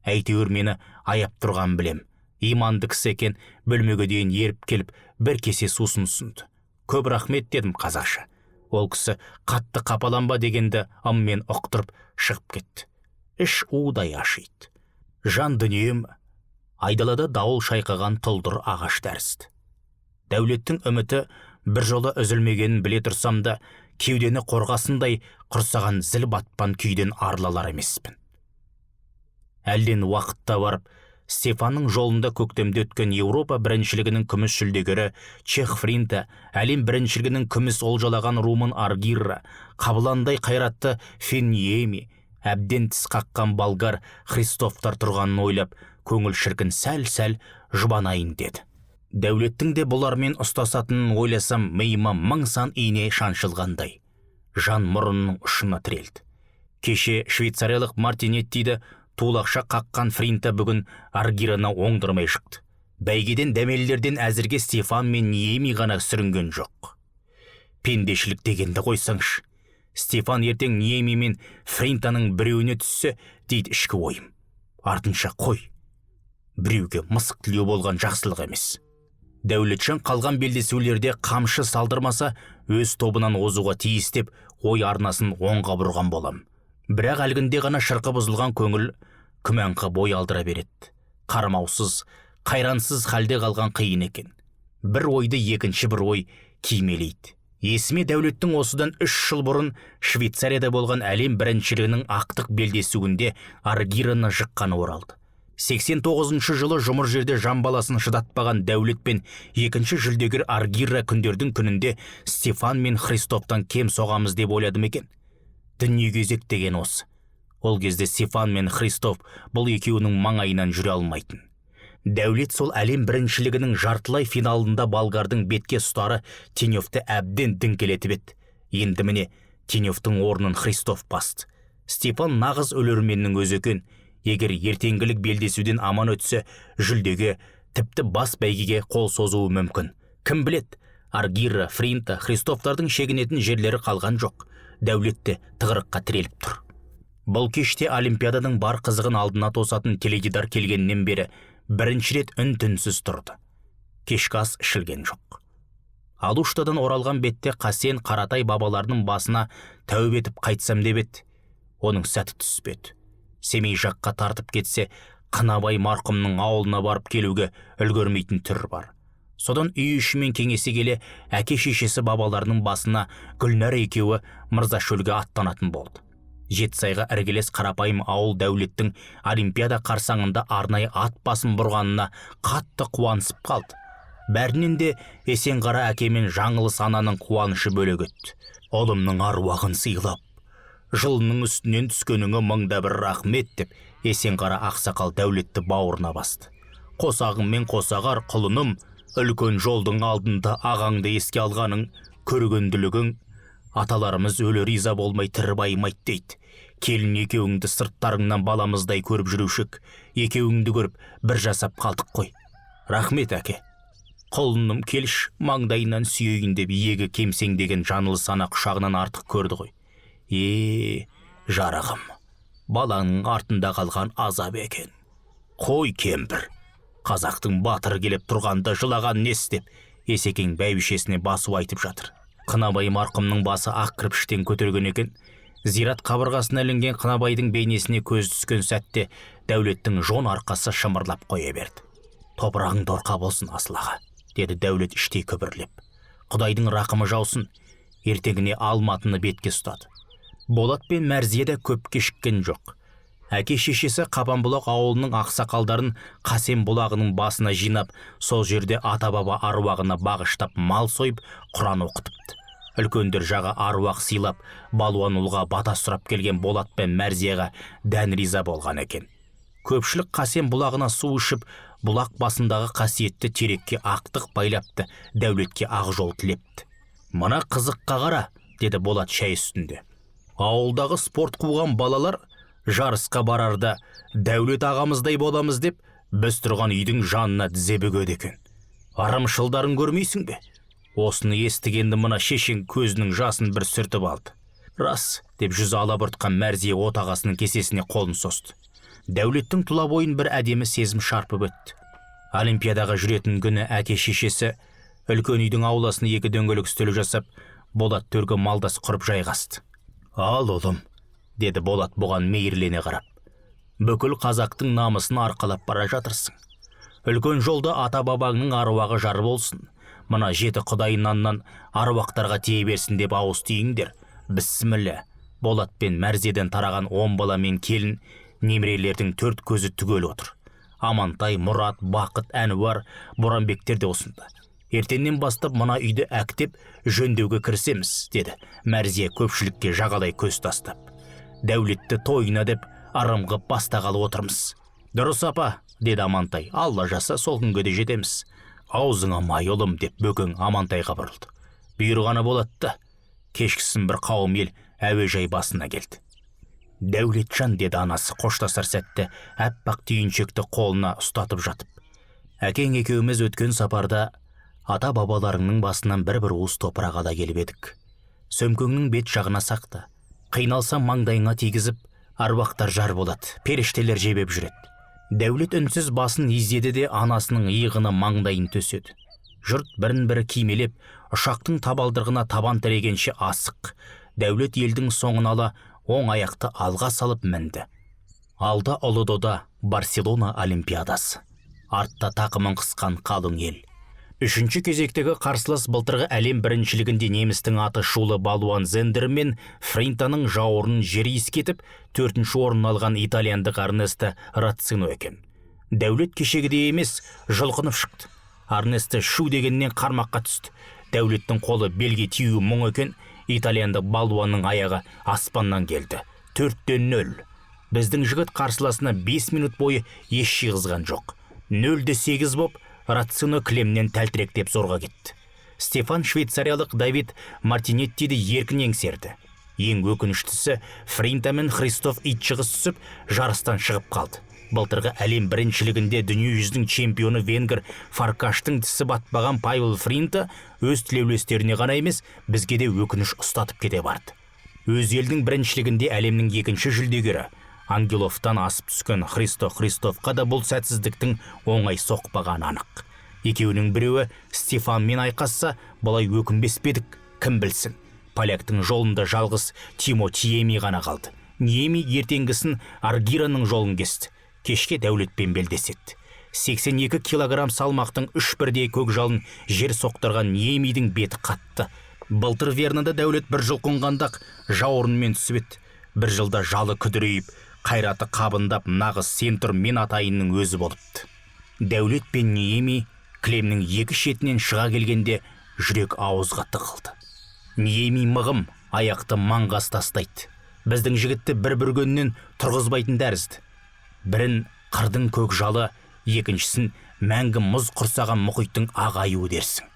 Әйтеуір мені аяп тұрғанын білем. Иманды кісі екен, бөлмеге дейін еріп келіп, бір кесе сусын ұсынды. Көп рахмет дедім қазақша. Ол кісі қатты қапаланба дегенді ыммен ұқтырып шығып кетті. Іш удай ашиды. Жан дүнием айдалада дауыл шайқаған тұлдыр ағаш тәрізді. Дәулеттің үміті бір жолы үзілмегенін біле тұрсам да, кеудені қорғасындай құрсаған зіл батпан күйден арылалар емеспін. Әлден уақытта барып, Стефанның жолында көктемде өткен Еуропа біріншілігінің күміс жүлдегері Чех Фринта, әлем біріншілігінің күміс олжалаған румын Аргирра, қабыландай қайратты Фин Ниеми, әбден тіс қаққан болгар Христофтар тұрғанын ойлап, көңіл шіркін сәл-сәл жұбанайын деді. Дәулеттің де бұлармен ұстасатынын ойласам, миыма мың сан ине шаншылғандай. Жан мұрынның ұшына тірелді. Кеше швейцариялық Мартинеттиді тулақша қаққан Фринта бүгін Аргираны оңдырмай шықты. Бәйгеден дәмелілерден әзірге Стефан мен Ниеми ғана сүрінген жоқ. Пендешілік дегенді қойсаңшы. Стефан ертең Ниеми мен Фринтаның біреуіне түссе, дейді ішкі ойым. Артынша қой. Біреуге мысық тілеу болған жақсылық емес. Дәулетжан қалған белдесулерде қамшы салдырмаса, өз тобынан озуға тиіс деп ой арнасын оңға бұрған болам. Бірақ әлгінде ғана шырқы бұзылған көңіл күмәнға бой алдыра береді. Қармаусыз, қайрансыз халде қалған қиын екен. Бір ойды екінші бір ой кимелейді. Есіме Дәулеттің осыдан 3 жыл бұрын Швейцарияда болған әлем біріншілігінің ақтық белдесуінде Аргираны жыққаны оралды. 89 жылы жұмыр жерде жан баласын шыдатпаған Дәулет пен екінші жүлдегер Аргира күндердің күнінде Стефан мен Христофтан кем соғамыз деп ойладым екен. Дүние кезек деген осы. Ол кезде Стефан мен Христоф бұл екеуінің маңайынан жүре алмайтын. Дәулет сол әлем біріншілігінің жартылай финалында болгардың бетке ұстары Теневті әбден діңкелетіп еді. Енді міне Теневтің орнын Христоф басты. Стефан нағыз өлерменнің өзі екен. Егер ертеңгілік белдесуден аман өтсе, жүлдеге, тіпті бас бәйгеге қол созуы мүмкін. Кім білет, Аргира, Фринта, Христофтардың шегінетін жерлері қалған жоқ. Дәулет те тығырыққа тіреліп тұр. Бұл кеште Олимпиаданың бар қызығын алдына тосатын теледидар келгеннен бері бірінші рет үн-түнсіз тұрды. Кешкі ас ішілген жоқ. Алуштадан оралған бетте Қасен Қаратай бабаларының басына тәубе етіп қайтсам деп еді. Оның сәті түспеді. Семей жаққа тартып кетсе, Қынабай марқұмның ауылына барып келуге үлгермейтін түр бар. Содан үй ішімен кеңесе келе әке шешесі бабаларының басына Гүлнар екеуі Мырзашөлге аттанатын болды. Жетісайға іргелес қарапайым ауыл Дәулеттің Олимпиада қарсаңында арнайы ат басын бұрғанына қатты қуанысып қалды. Бәрінен де Есенқара әке мен Жаңылыс ананың қуанышы бөлек еді. Ұлымның аруағын сыйлап, жылының үстінен түскеніңе мыңда бір рахмет деп Есенқара ақсақал Дәулетті бауырына басты. Қосағыңмен қосағар құлыным, үлкен жолдың алдында ағаңды еске алғаның, көргенділігің, аталарымыз өлі риза болмай тірі байымайды дейді. Келін екеуіңді сырттарыңнан баламыздай көріп жүрушік, екеуіңді көріп бір жасап қалдық қой. Рахмет әке. Құлыным келіш, маңдайынан сүйейін деп иегі кемсеңдеген Жаңылыс ана құшағынан артық көрді ғой. Е, жарығым, балаңның артында қалған азап екен. Қой кемпір, қазақтың батыры келіп тұрғанда жылаған несі деп Есекең бәйбішесіне басу айтып жатыр. Қынабай марқұмның басы ақ кірпіштен көтерген екен. Зират қабырғасына ілінген Қынабайдың бейнесіне көз түскен сәтте Дәулеттің жон арқасы шымырлап қоя берді. Топырағың торқа болсын, асыл аға, деді Дәулет іштей күбірлеп. Құдайдың рақымы жаусын. Ертеңіне Алматыны бетке ұстады. Болат пен Мәрзия де көп кешіккен жоқ. Әке шешесі Қабанбұлақ ауылының ақсақалдарын Қасен бұлағының басына жинап, сол жерде ата-баба аруағына бағыштап мал сойып, Құран оқытыпты. Үлкендер жағы аруақ сыйлап, балуан ұлға бата сұрап келген Болат пен Мәрзияға дән риза болған екен. Көпшілік Қасен бұлағына су ішіп, бұлақ басындағы қасиетті терекке ақтық байлапты, Дәулетке ақ жол тілепті. Мына қызыққа қара, деді Болат шай үстінде. Ауылдағы спорт қуған балалар жарысқа барарда Дәулет ағамыздай боламыз деп біз тұрған үйдің жанына тізе бүгеді екен. Ырымшылдарын көрмейсің бе? Осыны естігенді мына шешең көзінің жасын бір сүртіп алды. Рас, деп жүзі алабұртқан Мәрзия отағасының кесесіне қолын созды. Дәулеттің тұла бойын бір әдемі сезім шарпып өтті. Олимпиадаға жүретін күні әке шешесі үлкен үйдің ауласына екі дөңгелек үстел жасап, Болат төргі малдас құрып жайғасты. Ал ұлым, деді Болат бұған мейірлене қарап. Бүкіл қазақтың намысын арқалап бара жатырсың. Үлкен жолда ата-бабаңның аруағы жар болсын. Мына жеті құдай наннан аруақтарға тие берсін деп ауыз түйіңдер. Бісміллә. Болат пен Мәрзеден тараған 10 бала мен келін немерелердің 4 көзі түгел отыр. Амантай, Мұрат, Бақыт, Әнуар, Боранбектер де осында. Ертеңнен бастап мына үйді әктеп жөндеуге кірісеміз, деді Мәрзия көпшілікке жағалай көз тастап. Дәулетті тойына деп ырым қып бастағалы отырмыз. Дұрыс апа, деді Амантай, Алла жаса сол күнге де жетеміз. Аузыңа май ұлым, деп Бөкең Амантайға бұрылды. Бұйырғаны болады да. Кешкісін бір қауым ел әуежай басына келді. Дәулетжан, деді анасы қоштасар сәтте әппақ түйіншекті қолына ұстатып жатып. Әкең екеуміз өткен сапарда ата-бабаларыңның басынан бір-бір уыс топырақ ала келіп едік. Сөмкеңнің бет жағына сақта. Қиналса маңдайыңа тигізіп, аруақтар жар болады, періштелер жебеп жүреді. Дәулет үнсіз басын изеді де анасының иығына маңдайын төседі. Жұрт бірін-бірі кимелеп, ұшақтың табалдырығына табан тірегенше асық. Дәулет елдің соңын ала оң аяқты алға салып мінді. Алда ұлы дода Барселона Олимпиадасы. Артта тақымын қысқан қалың ел. Үшінші кезектегі қарсылас былтырғы әлем біріншілігінде немістің аты шулы балуан Зендер мен Фринтаның жауырынын жер иіскетіп, төртінші орын алған итальяндық Арнесто Рацино екен. Дәулет кешегідей емес, жұлқынып шықты. Арнесто шу дегеннен қармаққа түсті. Дәулеттің қолы белге тиюі мұң екен, итальяндық балуанның аяғы аспаннан келді. 4-0. Біздің жігіт қарсыласына 5 минут бойы ес жиғызған жоқ. 0-8 боп, Рацино кілемнен тәлтіректеп зорға кетті. Стефан швейцариялық Давид Мартинеттиді еркін еңсерді. Ең өкініштісі, Фринта мен Христоф итжығыс түсіп, жарыстан шығып қалды. Былтырғы әлем біріншілігінде дүниежүзінің чемпионы венгр Фаркаштың тісі батпаған Павел Фринта өз тілеулестеріне ғана емес, бізге де өкініш ұстатып кете барды. Өз елдің біріншілігінде әлемнің екінші жүлдегері Ангеловтан асып түскен Христо Христофқа да бұл сәтсіздіктің оңай соқпағаны анық. Екеуінің біреуі Стефанмен айқасса, бұлай өкінбес пе едік, кім білсін. Поляктың жолында жалғыз Тимо Тиеми ғана қалды. Ниеми ертеңгісін Аргираның жолын кесті. Кешке Дәулетпен белдеседі. 82 килограмм салмақтың үш бірдей көк жалын жер соқтырған Ниемидің беті қатты. Былтыр Вернада Дәулет бір жұлқынғанда-ақ жауырынмен түсіп еді. Бір жылда жалы күдірейіп, қайраты қабындап, нағыз сен тұр мен атайынның өзі болыпты. Дәулет пен Ниеми кілемнің екі шетінен шыға келгенде жүрек ауызға тығылды. Ниеми мығым, аяқты маңғаз тастайды. Біздің жігітті бір бүргеннен тұрғызбайтын тәрізді. Бірін қырдың көк жалы, екіншісін мәңгі мұз құрсаған мұхиттың ақ аюы дерсің.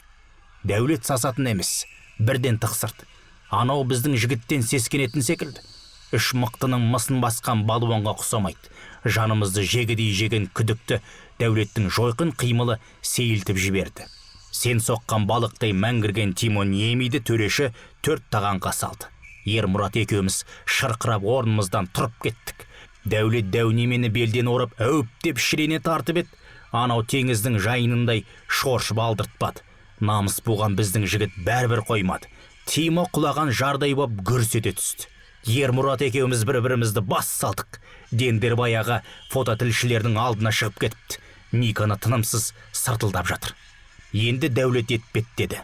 Дәулет сасатын емес, бірден тықсырды. Анау біздің жігіттен сескенетін секілді. Үш мықтының мысын басқан балуанға ұқсамайды. Жанымызды жегідей жеген күдікті Дәулеттің жойқын қимылы сейілтіп жіберді. Сен соққан балықтай мәңгірген Тимо Ниемиді төреші төрт тағанға салды. Ермұрат екеуміз шырқырап орнымыздан тұрып кеттік. Дәулет дәу немені белден орап әуіп деп шірене тартып еді. Анау теңіздің жайынындай шоршып алдыртпады. Намыс буған біздің жігіт бәрібір қоймады. Тимо құлаған жардай боп гүрс ете түсті. Ермұрат екеуміз бір-бірімізді бас салдық. Дендербай аға фототілшілердің алдына шығып кетіпті. Никаны тынымсыз сыртылдап жатыр. Енді Дәулет етпеттеді.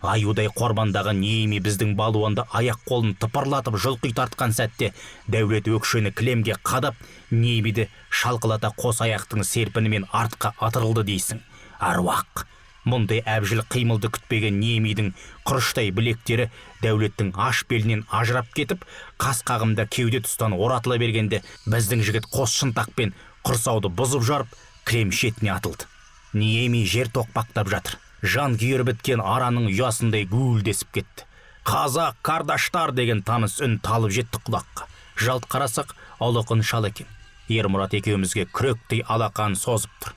Аюдай қорбандағы Ниеми біздің балуанды аяқ қолын тыпырлатып жұлқи тартқан сәтте Дәулет өкшені кілемге қадап, Ниемиді шалқылата қос аяқтың серпінімен артқа атырылды дейсің. Аруақ! Мұндай әбжіл қимылды күтпеген Ниемидің құрыштай білектері Дәулеттің аш белінен ажырап кетіп, қас қағымда кеуде тұстан оратыла бергенде біздің жігіт қос шынтақпен құрсауды бұзып жарып, кілем шетіне атылды. Ниеми жер тоқпақтап жатыр. Жан күйер біткен араның ұясындай гуілдесіп кетті. Қазақ, кардаштар деген таныс үн талып жетті құлаққа. Жалт қарасақ, ұлықын шал екен. Ермұрат екеумізге күректей алақан созып тұр.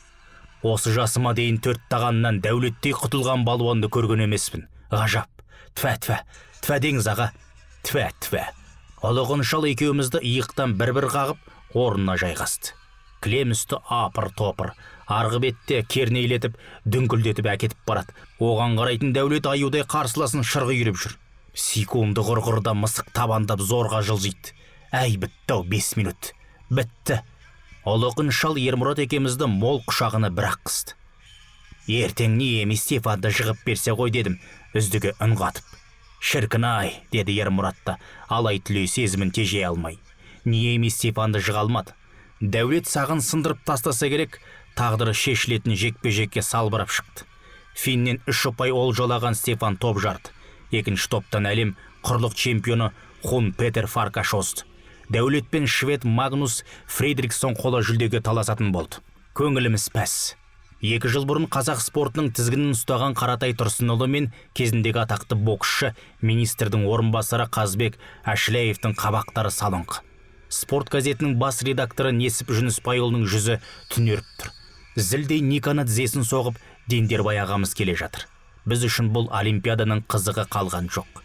Осы жасыма дейін төрт тағаннан Дәулеттей құтылған балуанды көрген емеспін. Ғажап. Тфә-тфә, тфә деңіз аға. Тфә-тфә. Ұлықын шал екеумізді иықтан бір-бір қағып, орнына жайғасты. Кілем үсті апыр-топыр, арғы бетте кернейлетіп, дүңкілдетіп әкетіп барады. Оған қарайтын Дәулет аюдай қарсыласын шырғы үйреп жүр. Секунды құрғырда мысық табандап зорға жылжиды. Әй, бітті-ау 5 минут. Бітті. Ұлықын шал Ермұрат екеумізді мол құшағына бір-ақ қысты. Ертең Ниеми Стефанды жығып берсе ғой дедім, үздіге үн қатып. Шіркін-ай, деді Ермұрат та, алай түлей сезімін тежей алмай. Ниеми Стефанды жыға алмады. Дәулет сағын сындырып тастаса керек, тағдыры шешілетін жекпе-жекке салбырап шықты. Финнен 3 ұпай олжалаған Стефан топ жарды. Екінші топтан әлем құрлық чемпионы Хун Петер Фаркаш озды. Дәулет пен швед Магнус Фредриксон қола жүлдеге таласатын болды. Көңіліміз пәс. 2 жыл бұрын қазақ спортының тізгінін ұстаған Қаратай Тұрсынұлы мен кезіндегі атақты боксшы министрдің орынбасары Қазбек Әшіләевтің қабақтары салыңқы. Спорт газетінің бас редакторы Несіп Жүнісбайұлының жүзі түнеріп тұр. Зілдей Никаны тізесін соғып, Дендербай ағамыз келе жатыр. Біз үшін бұл олимпиаданың қызығы қалған жоқ.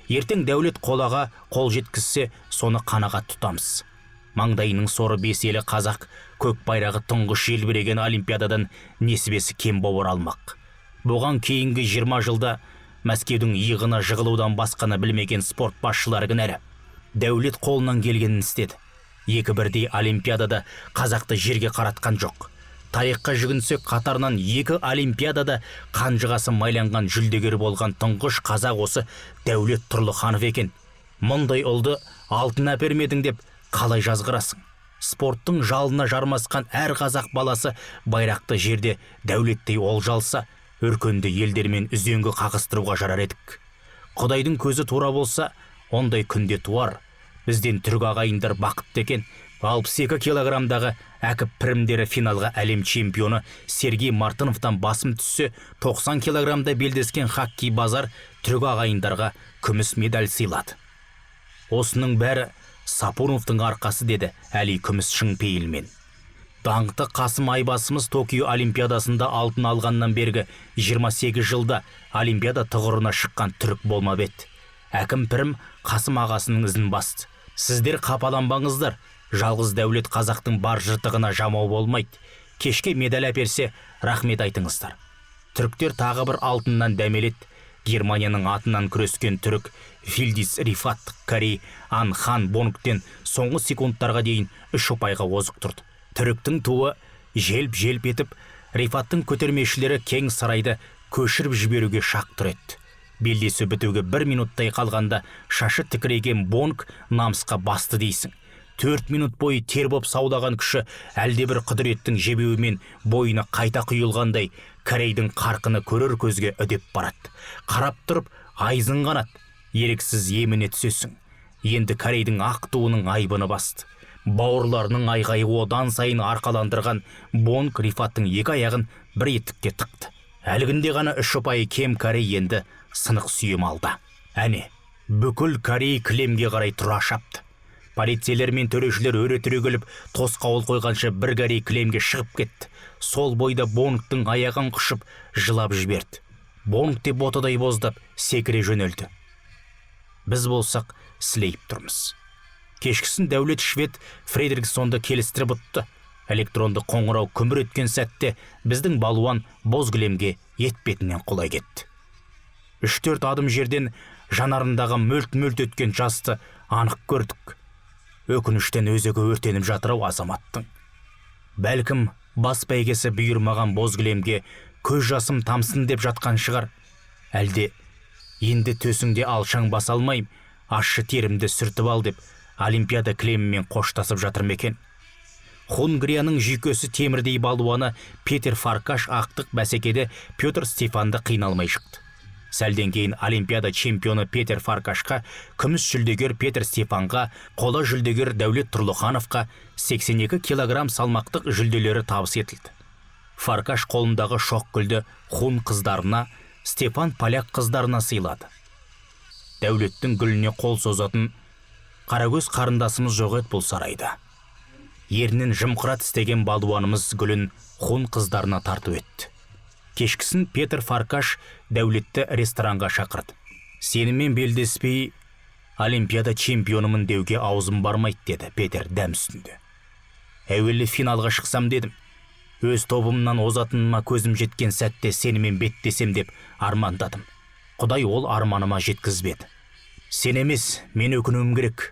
Ертең Дәулет қолаға қол жеткізсе, соны қанағат тұтамыз. Маңдайының соры бес елі қазақ көк байрағы тұңғыш желбіреген олимпиададан несібесі кем боп оралмақ. Бұған кейінгі 20 жылда Мәскеудің иығына жығылудан басқаны білмеген спорт басшылары кінәлі. Дәулет қолынан келгенін істеді. Екі бірдей олимпиадада қазақты жерге қаратқан жоқ. Тарихқа жүгінсек, қатарынан 2 олимпиадада қанжығасы майланған жүлдегер болған тұңғыш қазақ осы Дәулет Тұрлыханов екен. Мұндай ұлды алтын әпермедің деп қалай жазғырасың? Спорттың жалына жармасқан әр қазақ баласы байрақты жерде Дәулеттей олжа алса, өркенді елдермен үзеңгі қағыстыруға жарар едік. Құдайдың көзі тура болса, ондай күнде туар. Бізден түрік ағайындар бақытты екен. 62 килограммдағы әкіп пірімдері финалға әлем чемпионы Сергей Мартыновтан басым түссе, 90 килограммда белдескен хоккей базар түрік ағайындарға күміс медаль сыйлады. Осының бәрі Сапуновтың арқасы, деді Әли күміс шың пейілмен. Даңқты Қасым Айбасымыз Токио Олимпиадасында алтын алғаннан бергі 28 жылда Олимпиада тұғырына шыққан түрік болмап еді. Әкім пірім Қасым ағасының ізін басты. Сіздер қапаланбаңыздар, жалғыз Дәулет қазақтың бар жыртығына жамау болмайды. Кешке медаль әперсе, рахмет айтыңыздар. Түріктер тағы бір алтыннан дәмеледі. Германияның атынан күрескен түрік Филдис Рифат Корей Ан Хан Бонгтен соңғы секундтарға дейін 3 ұпайға озық тұрды. Түріктің туы желп-желп етіп, Рифаттың көтермешілері кең сарайды көшіріп жіберуге шақ тұр еді. Белдесу бітуге 1 минуттай қалғанда шашы тікірейген Бонг намысқа басты дейсің. 4 минут бойы тер боп саулаған күші әлдебір құдіреттің жебеуімен бойына қайта құйылғандай Корейдің қарқыны көрер көзге үдеп барады. Қарап тұрып айызың қанады, еріксіз еміне түсесің. Енді Корейдің ақ туының айбыны басты. Бауырларының айғайы одан сайын арқаландырған Бонг Рифаттың екі аяғын бір етікке тықты. Әлгінде ғана 3 ұпайы кем Корей енді сынық сүйем алды. Әне, бүкіл Корей кілемге қарай тұра шапты. Полицейлер мен төрешілер өре түрегеліп тосқауыл қойғанша бір Корей кілемге шығып кетті. Сол бойда Бонгтың аяғын құшып жылап жіберді. Бонг те ботадай боздап секіре жөнелді. Біз болсақ сілейіп тұрмыз. Кешкісін Дәулет швед Фредериксонды келістіріп ұтты. Электронды қоңырау күмбір еткен сәтте біздің балуан боз кілемге етпетінен құлай кетті. 3-4 адым жерден жанарындағы мөлт-мөлт еткен жасты анық көрдік. Өкініштен өзегі өртеніп жатыр-ау азаматтың. Бәлкім бас бәйгесі бұйырмаған боз кілемге көз жасым тамсын деп жатқан шығар. Әлде енді төсіңде алшаң баса алмайм, ащы терімді сүртіп ал деп Олимпиада кілемімен қоштасып жатыр ма екен? Хунгрияның жүйкесі темірдей балуаны Петер Фаркаш ақтық бәсекеде Петр Стефанды қиналмай шықты. Сәлден кейін Олимпиада чемпионы Петер Фаркашқа, күміс жүлдегер Петер Стефанға, қола жүлдегер Дәулет Тұрлыхановқа 82 килограмм салмақтық жүлделері табыс етілді. Фаркаш қолындағы шоқ гүлді хун қыздарына, Стефан поляк қыздарына сыйлады. Дәулеттің гүліне қол созатын қарагөз қарындасымыз жоқ еді бұл сарайда. Ернін жымқыра тістеген балуанымыз гүлін хун қыздарына тарту етті. Кешкісін Петер Фаркаш Дәулетті ресторанға шақырды. Сенімен белдеспей Олимпиада чемпионымын деуге аузым бармайды, деді Петер дәм үстінде. Әуелі финалға шықсам дедім. Өз тобымнан озатыныма көзім жеткен сәтте сенімен беттесем деп армандадым. Құдай ол арманыма жеткізбеді. Сен емес, мен өкінуім керек.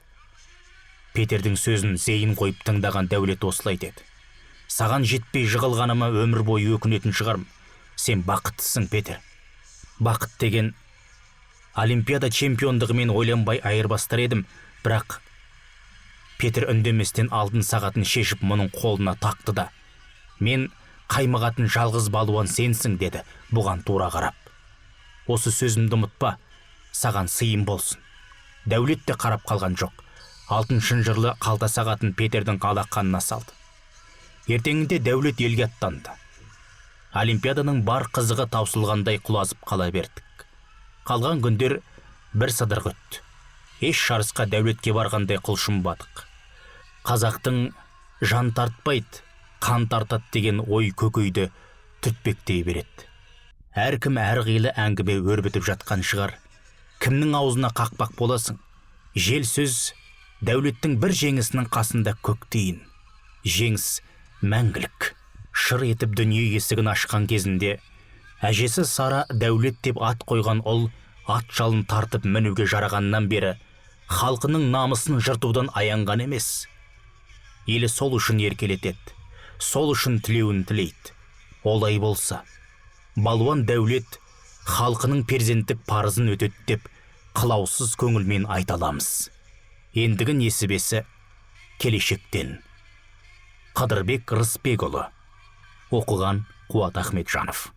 Петердің сөзін зейін қойып тыңдаған Дәулет осылай деді. Саған жетпей жығылғаныма өмір бойы өкінетін шығармын. Сен бақыттысың, Петер. Бақыт деген Олимпиада чемпиондығымен ойланбай айырбастар едім, бірақ Петер үндеместен алтын сағатын шешіп мұның қолына тақты да, мен қаймығатын жалғыз балуан сенсің, деді бұған тура қарап. Осы сөзімді ұмытпа, саған сыйым болсын. Дәулет те қарап қалған жоқ. Алтын шынжырлы қалта сағатын Петердің алақанына салды. Ертеңінде Дәулет елге аттанды. Олимпиаданың бар қызығы таусылғандай құлазып қала бердік. Қалған күндер бір сыдырғы өтті. Еш жарысқа Дәулетке барғандай құлшынбадық. Қазақтың жан тартпайды, қан тартады деген ой көкейді түртпектей береді. Әркім әрқилы әңгіме өрбітіп жатқан шығар. Кімнің аузына қақпақ боласың? Жел сөз Дәулеттің бір жеңісінің қасында көк тиын. Жеңіс мәңгілік. Шыр етіп дүние есігін ашқан кезінде әжесі Сара Дәулет деп ат қойған ұл ат жалын тартып мінуге жарағаннан бері халқының намысын жыртудан аянған емес. Елі сол үшін еркелетеді. Сол үшін тілеуін тілейді. Олай болса, Балуан Дәулет халқының перзенттік парызын өтеді деп қылаусыз көңілмен айта аламыз. Ендігі несібесі келешектен. Қыдырбек Рысбекұлы. Оқыған Қуат Ахметжанов.